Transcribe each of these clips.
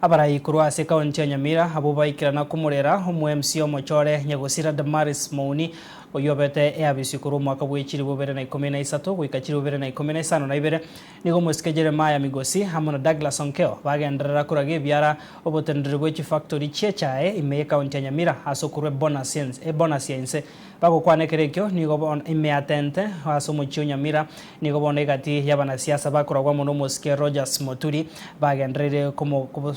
Abarai korwa ase ekaunti ya Nyamira abwo baikerana komorera omo-MC omochore Nyagosira Damaris Mouni oyio obete eabisi korwa omwaka bwe chilifu bibere na ikomi na isato goika chilifu bibere na ikomi na isano na ibere. Nigo omosike Jeremiah Migosi amo na Douglas Onkeo bagenderera koraga ebiara oboteneneri bwe chifactori chi'echae ime y'ekaunti ya Nyamira ase okorwa ebonus ya inse. Bagokwana ekero ekio nigo bono ime ya Tente ase omochie o Nyamira nigo bono egati y'abanasiasa bakoragwa amo nomosike Rogers Moturi bagendereire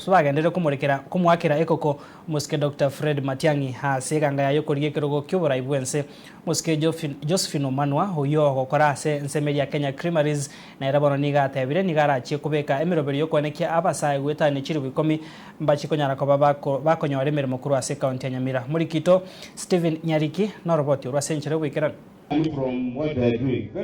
bagendereire komorekera komoakera ekoko omosike Doctor Fred Matiang'i ase eganga yaye okorigia ekerogo ki'oborai bw'ense. Omosike Josephine Omanwa oyio ogokora ase ensemo eria Kenya Creameries nere bono nigo atebire nigo arachie kobeka emeroberi y'okoenekia abasae goetania chilifu ikomi mbachie konyara koba bakonyora emeremo korwa ase ekaunti ya Nyamira. Morikito Stephen Nyariki noroboti orwo ase enchera y'oboikeranu.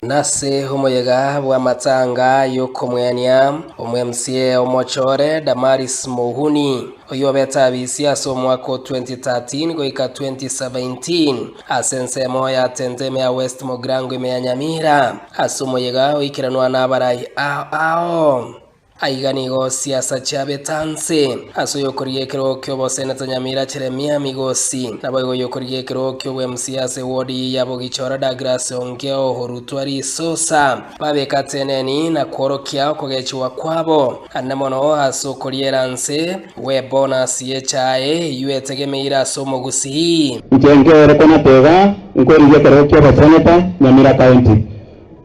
Nase omoyega bw'amatanga y'okomweania omo-MCA omochore Damaris Muhuni, oyio obete abisi ase omwaka o 2013 goika 2017 ase ensemo ya Tenteme ya West Mugirango ime ya Nyamira, ase omoyega oikeranwa nabarai ao ao. Aiga nigo siasa chiabete anse ase oyokorigia ekerogo ki'oboseneta Nyamira Jeremia Migosi, naboigo oyokorigia ekerogo ki'obwemc ase ewodi ya Bogichora Douglas Ongeo orutwa risosa. Babeka teneni na kworokia okogechigwa kwabo ande mono ase okoriera nse gw'ebonus y'echae eyio etegemeire ase omogusii. Inche nkere konateba nkorigia ekerogo ki'oboseneta Nyamira County.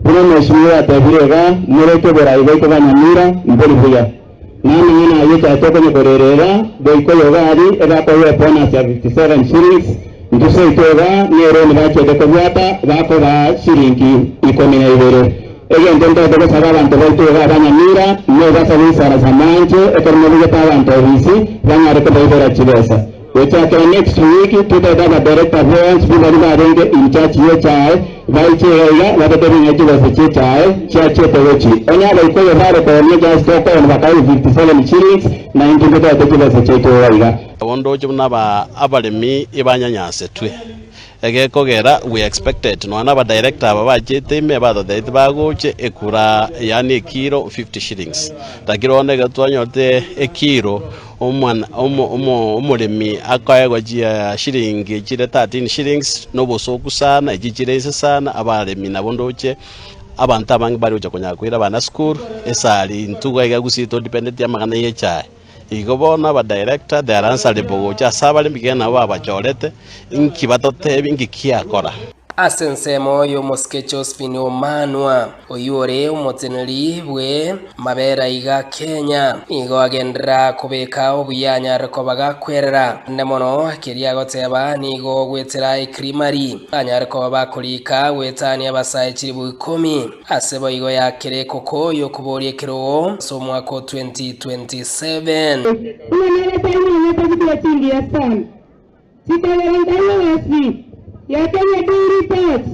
Buna omweshimiwa atebire iga, Moreke oborai bwaito bwa Nyamira mbori buya. Na amang'ana ayio echache okonya korera iga, goika oyo gari egakoegwa ebonus ya 57 shillings, intwe seito iga neroni bachiete kobwata bakobaa shilingi ikomi na ibere. Egento ntoete gosaba abanto baito iga aba Nyamira, mobasabe isarasa manche ekero mobegete abanto obisi banyare kobaibera chibesa. Gochakera next week totaete aba director bonsi pi baria barenge in charge ye chae baiche iga iga batotebie ng'a chibesa chie chae chiachete gochi. Onye abaikoyo bare koonia just tokooni bakaegwa 57 shillings na intwe ntotaete chibesa chiaito iga iga. Abwo ndoche buna aba abaremi ibanyanyasetwe, egekogera we expected nonya na abadirector aba bachete ime batotebeti bagoche ekura yaani ekiro 50 shillings lakini bono ekero twanyorete ekiro Omwana omo omo omoremi akoegwa chia shilingi chire 13 shillings, na obosooku sana, echi chire inse sana, abaremi nabo ndoche abanto abange bare gocha konyara koira abana sukuru, esari intwe iga iga gusii todependeti amang'ana ya echae. Igo bono abadirector they are answerable gocha ase abaremi ekiagera nabo babachorete, inki batotebi inki kiakora. Ase ensemo y'omosike Josephine Omanwa, oyio ore omoteneneri bwe mabera iga Kenya, nigo agenderera kobeka obuya anyare koba gakwerera ande mono keria agoteba nigo goetera ekirimari banyare koba bakorika goetania abasae chilifu ikomi ase boigo yakere ekoko yokoboria ekerogo ase omwaka o 2027. Buna nabasae monyete chikura chingiya sana. Chikagera nkaigwa egasi ya Kenya Dairy Board,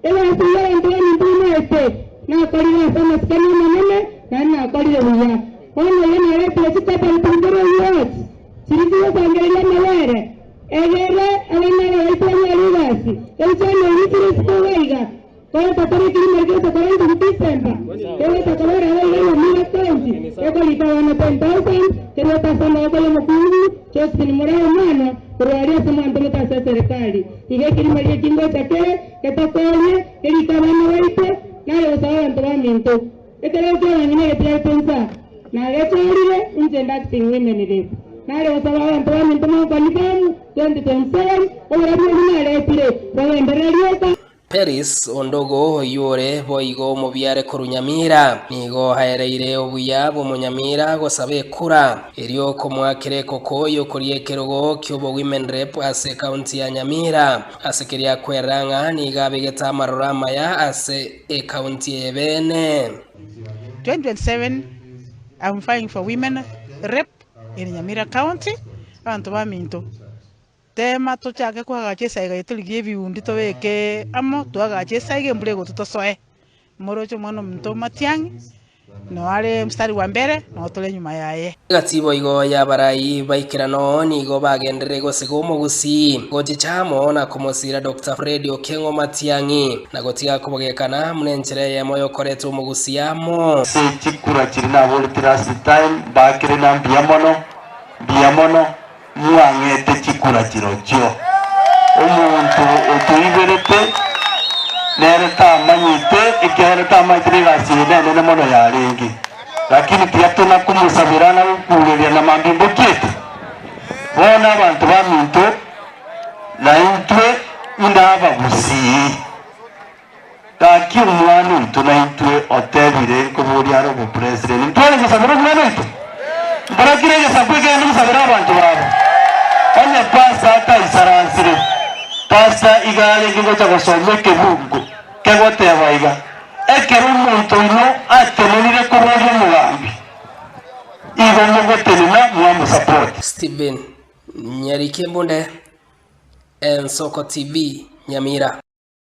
egasi y'abanto baminto bamaete, nakorire ase amasikani amanene, naende nakorire buya. Bono iga naretire chicooperative korwa Ward chiria chigosangereria amabere, egere abana aba baito banyare egasi. Ebichama ebi bire isiko iga iga. Koreta tore ekerima giocha korenta December, kegocha kobera iga iga Nyamira County, gekorika abana 10,000, keruete ase amaboko y'omokungu Josephine Muraya Omwana, korwa aria ase mwantomete ase eserekari. Iga ekerima gieki ngocha kere, getokorie, kerike abana baito, nare gosaba abanto baminto. Ekerogo ki'abang'ina egetigarete inse aa, nagechorire inche inde acting women rep. Nare gosaba abanto baminto monkonfirm 2027, oborabu obwo naretire, bogenderere rioka. Peris Ondogo oyio ore boigo omobiare korwa Nyamira, nigo aereire obuya bw'omonyamira gosaba ekura, erio komoakera ekoko y'okoria ekerogo ki'obowomen rep ase ekaunti ya Nyamira. Ase keria akwerera ng'a nigo abegete amaroro amaya ase ekaunti eye bene. 2027 I'm vying for women rep in Nyamira county, abanto baminto. Teema tochake koagacha esaiga eye torigie ebiundi tobeke amo, toagache esaiga embura egotwa tosoe. Moroche omwana ominto Matiang'i, noo are mstari wa mbere, noo tore enyuma yaye. Egati boigo y'abarai baikerano nigo bagenderere gosiga omogusii, gochicha amo na komosira Doctor Fred Okeng'o Matiang'i, na gotiga kobogekana buna enchera eyemo y'okoreta omogusii amo. Ase chikura chiria naboretie last time, mbakire na mbuya mono. mono mwang'ete chikura chirochio. Omonto otoiberete nere tamanyete, ekiagera tamanyete negasi eye nenene mono yarenge. Lakini tiga tona komosabera na gokureria na mambia mbokiete. Bono abanto baminto, naintwe inabagusii. Gaki omwana oito naintwe otebire nkoboria are obopresident. Ntware gosabera omwana oito? Mbarakire egesaku ekegende gosabera abanto babo. Onye pastor ataisaransire, pastor iga arenge gocha gosoma ekebungo kegoteba iga, Ekero omonto oino atenenire koboria omogambi, igo mogotenena mwamosupport. Stephen Nyarike Mbunde, Ensoko TV, Nyamira.